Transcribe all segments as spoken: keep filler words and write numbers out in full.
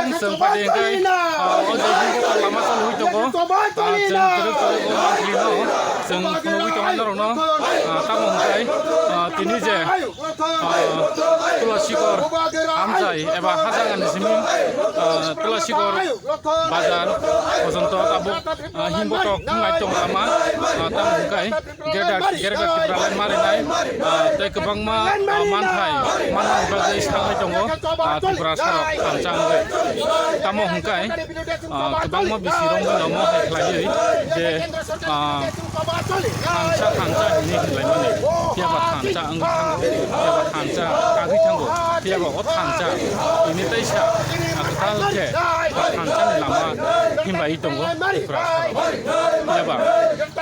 Chwng phaidi hwnkhe, ah, o je himbotok lama choli tongo. Ah, chwng kwrwk kwrwk o mantri no chwng phunugwi tongnai norokno, ah, tamo hwnkhe, ah, tini je, ah, Tulasikor amchai eba hajang ani simi, ah, Tulasikor bazar pojonto tabuk, ah, himbotok wngwi tongo lama, ah, tamo hwnkhe Greater, Greater Tipraland marinai, ah, tei kwbangma, ah, manthai, manthai bagwi sanglai tongo, ah, Tripura sarok thansa wngwi. Tamo hwnkhe, ah, kwbangma bisirokno omo hai khlaiwi je, ah, thansa, thansa hinwi hinlaimani. Phiyaba thansa wngwi thango, phiyaba thansa kagwi thango, phiyaba o thansa tini teisa, ah, kwtal khe, ah, thansani lama himbai tongo Tripura sarok. Phiyaba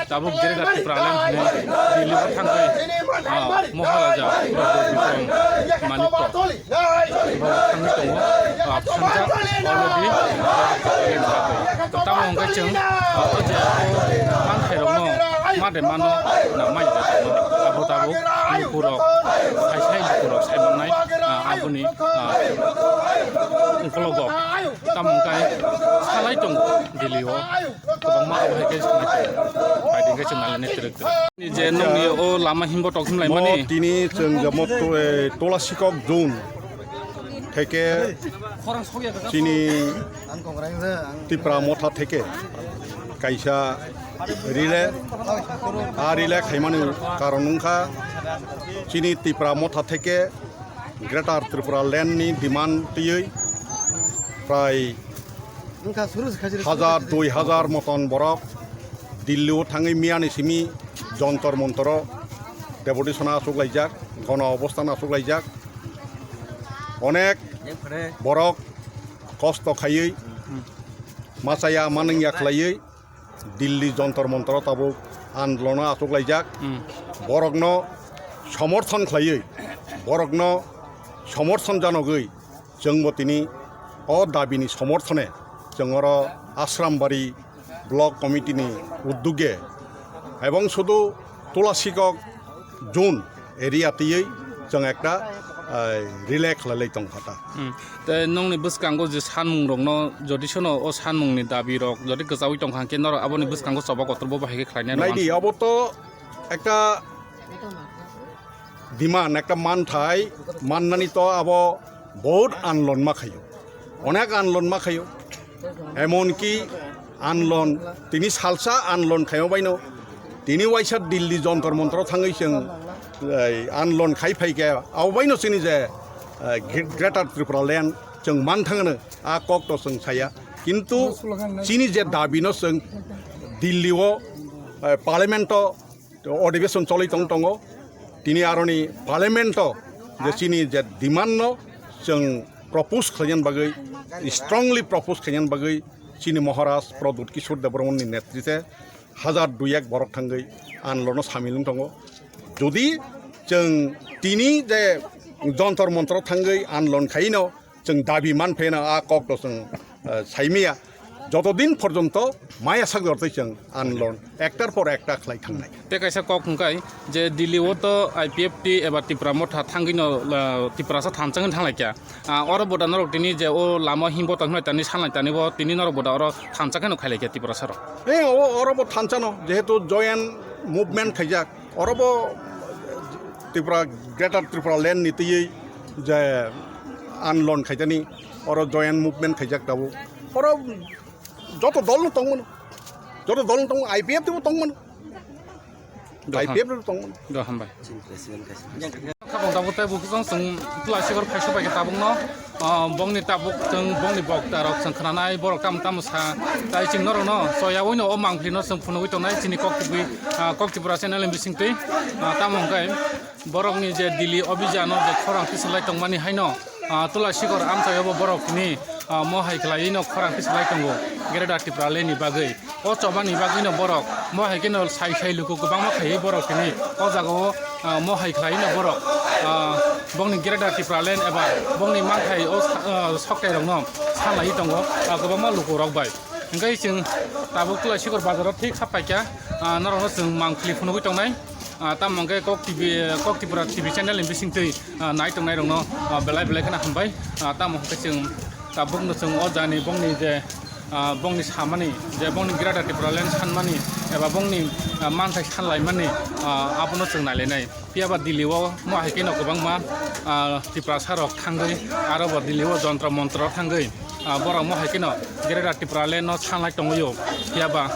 Tabuk Greater Tipraland hwnwi Delhi o thangwi, ah, Maharaja Pradyot Bikram Manikya thangwi tongo, ah, thangjak already. Tamo hwnkhe chwng, ah, o je o manthairokno ma de mano na mai da tongmani. Abo tabuk lukurok sai sai lukurok sai mannai, ah, aboni, ah, ukologo tamo hwnkhe salai tongo Delhi o. Kwbangma abo hai khe sanai tongo. Bai dingkhe chwng nalini twrwk twrwk. Ni je nokni o lama himbotok himlai mani. Mo tini chwng je mo to-, eh, Tulasikok zone theke chini Tipra Motha theke kaisa relay, a relay khaimani karon wngkha chini Tipra Motha theke Greater Tripura Land ni demand twiwi prai hajar, dui hajar moton borok Delhi o thangwi miyani simi Jontor Montoro deputation o achuk laijak, gono obosthan achuk laijak. Onek borok kosto khaiwi, machaya manwngya khlaiwi, Delhi Jontor Montoro tabuk andolono achuk laijak. Hmm. Borokno somorthon khlaiwi, borokno somorthon janogwi chwngbo tini o dabini somorthone chwng oro Ashrambari Block Committee ni uddoge ebong sudu Tulasikok Zone area twiwi chwng ekta, eh, relay khlailai tongkha ta. Hmm. Tei nokni bwskango je sanmung rokno jodi sono o sanmung ni dabi rok jodi kwchaui tongkha hwnkhe norok aboni bwskango choba kotor bo bahai khe khlainai rok. Naidi, abo to ekta demand, ekta manthai mannani to abo bahut anlon ma khaio, onek anlon ma khaio. Emonki anlon, tini salsa anlon khaima baino, tini waisa Delhi Jontor Montoro thangwi chwng, eh, anlon khai phaikha, abo baino chini je, eh, Gre-, Greater Tripura Land chwng man thangno, a kok to chwng saya. Kintu chini je dabi no chwng Delhi o, eh, Parliament o To odhibeson choli tong tongo. Tini aroni parliament o je chini je demand no chwng propose khlaina bagwi, strongly propose khlaina bagwi chini Maharaj Pradyut Kishore Debbarma ni netrite hajar dui ek borok thangwi anlono samil wng tongo. Jodi chwng tini je Jontor Montor thangwi anlon khaino, chwng dabi man pheno a kok to chwng, eh, saimaya. Joto din porjonto maya sak jortoi chwng anlon ektar por ekta khlai thangnai. Tei kaisa kok hwnkhe je Delhi o to I P F T eba Tipra Motha thangwi no, eh, Tiprasa thansa wngwi thanglaikha. Ah, oro boda norok tini je o lama himbo tong hwnwi tani sanlai tani bo tini norok boda oro thansa kheno khailaikha Tiprasa rok. Eh, o, oro bo thansa no, jehetu joint movement khaijak. Oro bo Tripura, Greater Tripura Land ni twiwi je anlon khaijani, oro joint movement khaijak tabuk. Oro joto dol no tongmano, joto dol no tongmano, I P F T bo tongmano, Doha. I P F T bo tongmano. Do hambai. Khabang tabuk tei bukhuk chwng Tulasikor phaisa bai khe tabuk no. Ah, bongni tabuk chwng bongni bokta rok chwng khnanai, borok tamo tamo sa, tai chwng norok no choya ui no o mangpili no chwng phunugwi tongnai chini kok tibwi, ah, kok tibura channel ni bisingtwi, ah, tamo hwnkhe borokni je Delhi obhijan o je khorang tisalai tongmani haino, ah, Tulasikor amchai o bo borok ni, ah, mo hai khlaiwi no khorang tisalai tongo Greater Tripura Land ni bagwi. O chobani bagwino borok mo hai kheno sai sai luku kwbangma khaiwi borok tini o jagao, ah, mo hai khlaino borok, ah, bongni Greater Tipraland eba bongni manthai o sa-, ah, soktairokno salaiwi tongo, ah, kwbangma lukurok bai. Hwnkhe chwng tabuk Tulasikor bazaro thik sapaikha, ah, norokno chwng mangpili phunugwi tongnai, ah, tamo hwnkhe Kok T V, Kok Tripura T V channel ni bisingtwi, ah, nai tongnairokno, ah, belai belai kheno hambai, ah, tamo hwnkhe chwng Tabukno chwng o jani bongni je, ah, bongni samani, je bongni Greater Tipraland sanmani eba bongni, ah, manthai sanlaimani, ah, abono chwng nailainai. Phiya ba Delhi o mo hai kheno kwbangma, ah, Tiprasa rok thangwi aro bo Delhi o jontro montro thangwi, ah, borok mo hai kheno Greater Tipraland no sanlai tongwi o. Phiya ba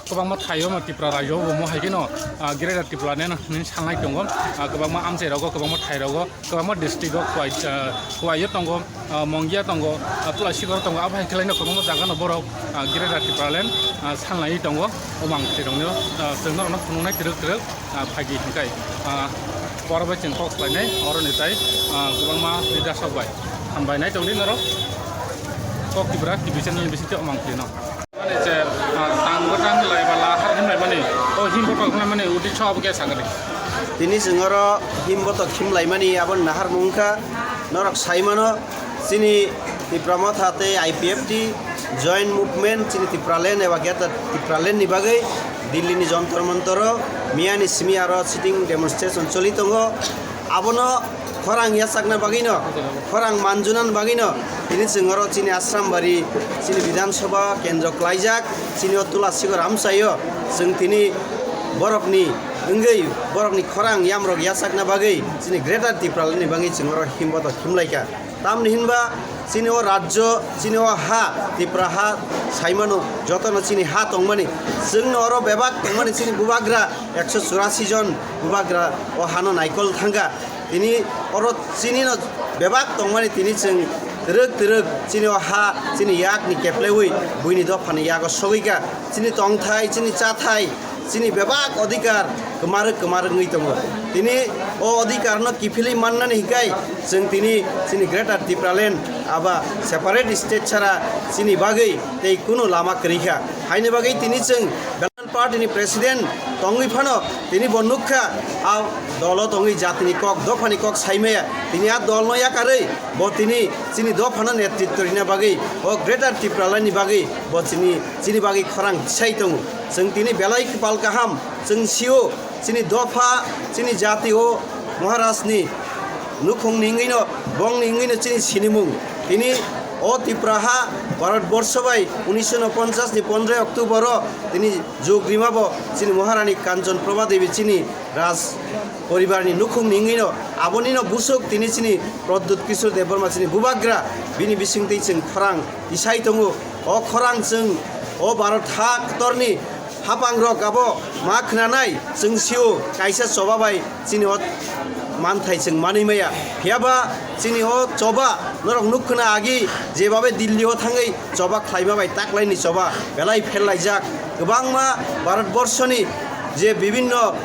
kwbangma thaio no Tripura rajyo bo mo hai kheno, ah, Greater Tipraland hinwi sanlai tongo. Ah, kwbangma amchai rogo, kwbangma thai rogo, kwbangma district o Khowai, ah, Khowai o tongo, ah, Mongia tongo, ah, Tulasikor tongo. Abo hai khlaino kwbangma jaga no borok, ah, Greater Tipraland, ah, sanlaiwi tongo. O mangtwi rokno, ah, chwng norokno phunuknai twrwk twrwk, ah, phaidi hinkhai, ah, borok bai chwng kok swlainai oroni tai, ah, kwbangma leaders rok bai. Hambai nai tongdi norok. Kok Tripura T V channel ni bisingtwi o mangtwi no. Ani je, ah, tang bwtang lai ba lahar himlai mani, o him botok himlai mani, uti chwng abo khe sakani. Tini chwng oro him botok himlai mani, abo nahar mung kha, norok sai mano, chini Tipra Motha tei I P F T joint movement, chini Tipraland eba Greater Tipraland ni bagwi Delhi ni Jantar Mantar o miya ni simi aro sitting demonstration choli tongo. Abono khorang yachakna bagwino, khorang manjunani bagwino, tini chwng oro chini Asrambari, chini Bidhan Sabha kendro klaijak, chini o Tulasikor amchaio chwng tini borokni wngwi, borokni khorang yamrok yachakna bagwi, chini Greater Tipraland ni bagwi chwng oro him botok himlaikha. Tamni hinba chini o rajyo, chini o ha, Tripura ha, saimano jotono chini ha tongmani, chwngno oro bebak tongmani chini bubagra ekso churasi jon bubagra o hano naikol thangkha. Tini oro chini no bebak tongmani tini chwng twrwk twrwk chini o ha chini yak ni keplewi buini dopha ni yago sogwi kha. Chini tongthai, chini chathai, chini bebak odhikar kwmarwk kwmarwk wngwi tongo. Tini o odhikar no kiphilwi mannani hinkhe chwng tini chini Greater Tipraland aba separate state chara chini bagwi tei kunu lama kwrwi kha. Haini bagwi tini chwng Party ni president tongwi phano tini bo nukha, a dolo tongwi jatini kok, dophani kok saimaya. Tini a dolno yakarwi bo tini chini dophano netritwo rina bagwi, o Greater Tipraland ni bagwi bo chini, chini bagwi khorang tisai tongo. Chwng tini belai kwpal kaham, chwng sio chini dopha, chini jati o Maharaj ni nukhung ni wngwino, bong ni wngwino chini sinimung. Tini o Tripura ha Bharat Borsho bai unisho ponchas ni pondroi October o tini jug rima bo chini Maharani Kanchan Prabha Devi chini Raj poribar ni nukhung ni wngwino, aboni no busuk tini chini Pradyut Kishore Debbarma chini bubagra, bini bisingtwi chwng khorang tisai tongo. O khorang chwng o Bharat ha kotorni hapangrok abo ma khwnanai, chwng sio kaisa choba bai chini o manthai chwng manwi maya. Phiyaba chini o choba norok nuk khna agi jebabe Delhi o thangwi choba khlaima bai taklaini choba belai phellaijak. Kwbangma Bharat Borshoni je bibinno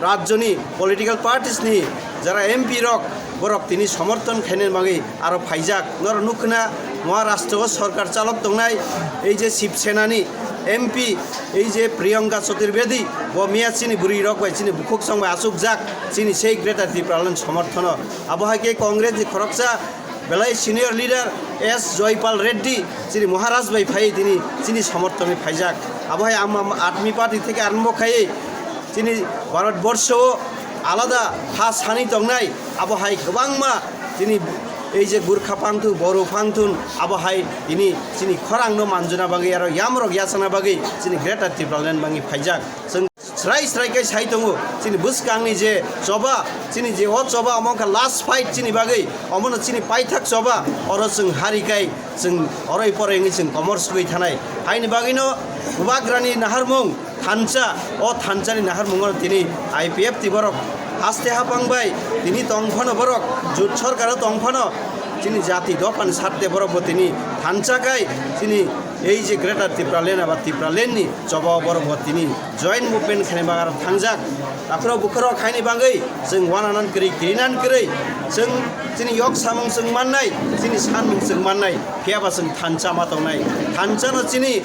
rajyoni political parties ni jara M P rok borok tini somorthon khainani bagwi aro phaijak. Norok nukna Maharashtra o sorkar chalok tongnai, ei je Shiv Sena ni M P, ei je Priyanka Chaturvedi, bo miya chini bwrwi rok bai chini bukhuk chwng bai achukjak, chini sei Greater Tipraland somorthono. Abo hai khe Congress ni khoroksa belai senior leader S Joypal Reddy chini Maharaj bai phai tini chini somorthon ni phaijak. Abo hai Aam Aadmi Party theke arombo khai chini Bharat Borsho o alada ha sani tongnai, abo hai kwbangma chini ei je Gurkha pangthun, Boro pangthun, abo hai tini chini khorang no manjuna bagwi aro yamrok yachana bagwi chini Greater Tipraland bangwi phaijak. Chwng srai srai khe sai tongo, chini bwskangni je choba, chini je o choba omo wngkha last fight chini bagwi, omono chini paithak choba, oro chwng hari kai chwng oroi poroi wngwi chwng komor sugwi thanai. Haini bagwino bubagrani naharmung thansa, o thansani naharmungo tini I P F T borok haste hapang bai tini tong phano borok jut sorkaro tong phano chini jati dophani sarte borok bo tini thansa kai chini ei je Greater Tipraland aba Tipraland ni choba o borok bo tini joint movement khaina bagwi aro thangjak. Takhurok bukhurok khaini bagwi chwng wananan kwrwi, kwrwinan kwrwi, chwng chini yok samung chwng mannai, chini sanmung chwng mannai, phiyaba chwng thansa ma tongnai. Thansa no chini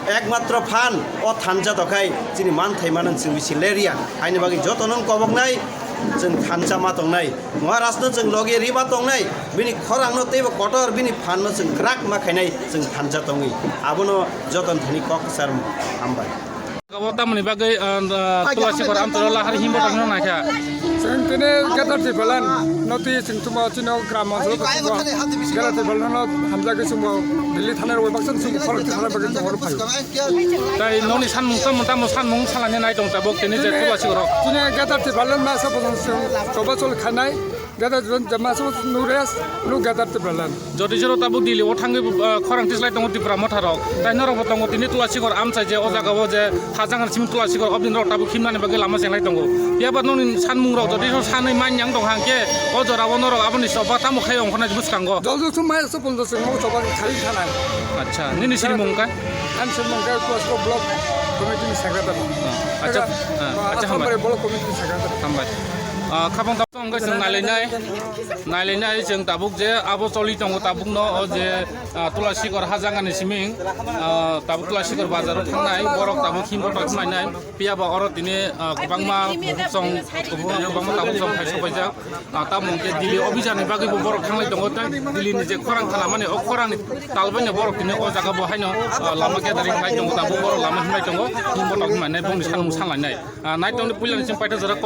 ekmatro phan, o thansa tokhai chini manthai manang chwng bisi lerya. Haini bagwi joto nang koboknai chwng thansa ma tongnai. Maharaj no chwng logi rima tongnai, bini khorang no teibo kotor, bini phan no chwng kwrak ma khainai chwng thansa tongwi. Abono joton thani kok kwchar hambai. Abo tamoni bagwi, ah, ah, Tulasi Koram tolo lahar himbo tongno naikha. Tini Greater Tipraland no twi chwng chwngbo chini gram o Greater Tipraland no hamjagwi chwngbo Delhi thana rwui baksa chwng khorok thwi sana bagwi chwng oro phaio. Tai nokni sanmung tamo tamo sanmung salani nai tong tabuk tini je Tini Tulasi rok. Tini Greater Tipraland masa bosong chwng choba choli khainai. Greater Tipraland masa bosong nures lu Greater Tipraland. Jodi jero tabuk Delhi o thangwi, uh, khorang tislai tongo Tipra motha rok. Tai norok bo tongo tini Tulasi rok amchai je o jaga o je Hajang simi Tulasi rok obini rok tabuk himnani bagwi lama chenglai tongo. Phiya ba nokni sanmung rok jodi so sanwi man yang tong hang khe o jora o norok aboni soba tamo khai ongkhornai bwskango. Jol jol sum mai so ponjo sum mo soba khai thanai. Acha, nini siri mung kha? Ani siri mung kha Kuasko block committee ni secretary. Ah, acha, ah, acha, Asam hambai. Bari block committee ni secretary. Hambai. Ah, khabang tabuk wngkha chwng nailainai. Nailainai chwng tabuk je abo choli tongo tabuk no o je, ah, Tulasi rok Hajang ani siming, ah, tabuk Tulasi rok bazar o thangnai borok tabuk himbo tok mainai. Phiya ba oro tini, ah, kwbangma bukhuk song, kwbangma tabuk song hai sopaijak. Ah, tamo hwnkhe Delhi obhijan ni bagwi bo borok thanglai tongo, tei Delhi ni je khorang thala mani, o khorang ni tal bai no borok tini o jaga bo haino, ah, lama gathering khlai tongo, tabuk borok lama himlai tongo, himbo tok himlai nai, bongni sanmung sanlai nai. Ah, nai tongni puila ni chwng paithak jora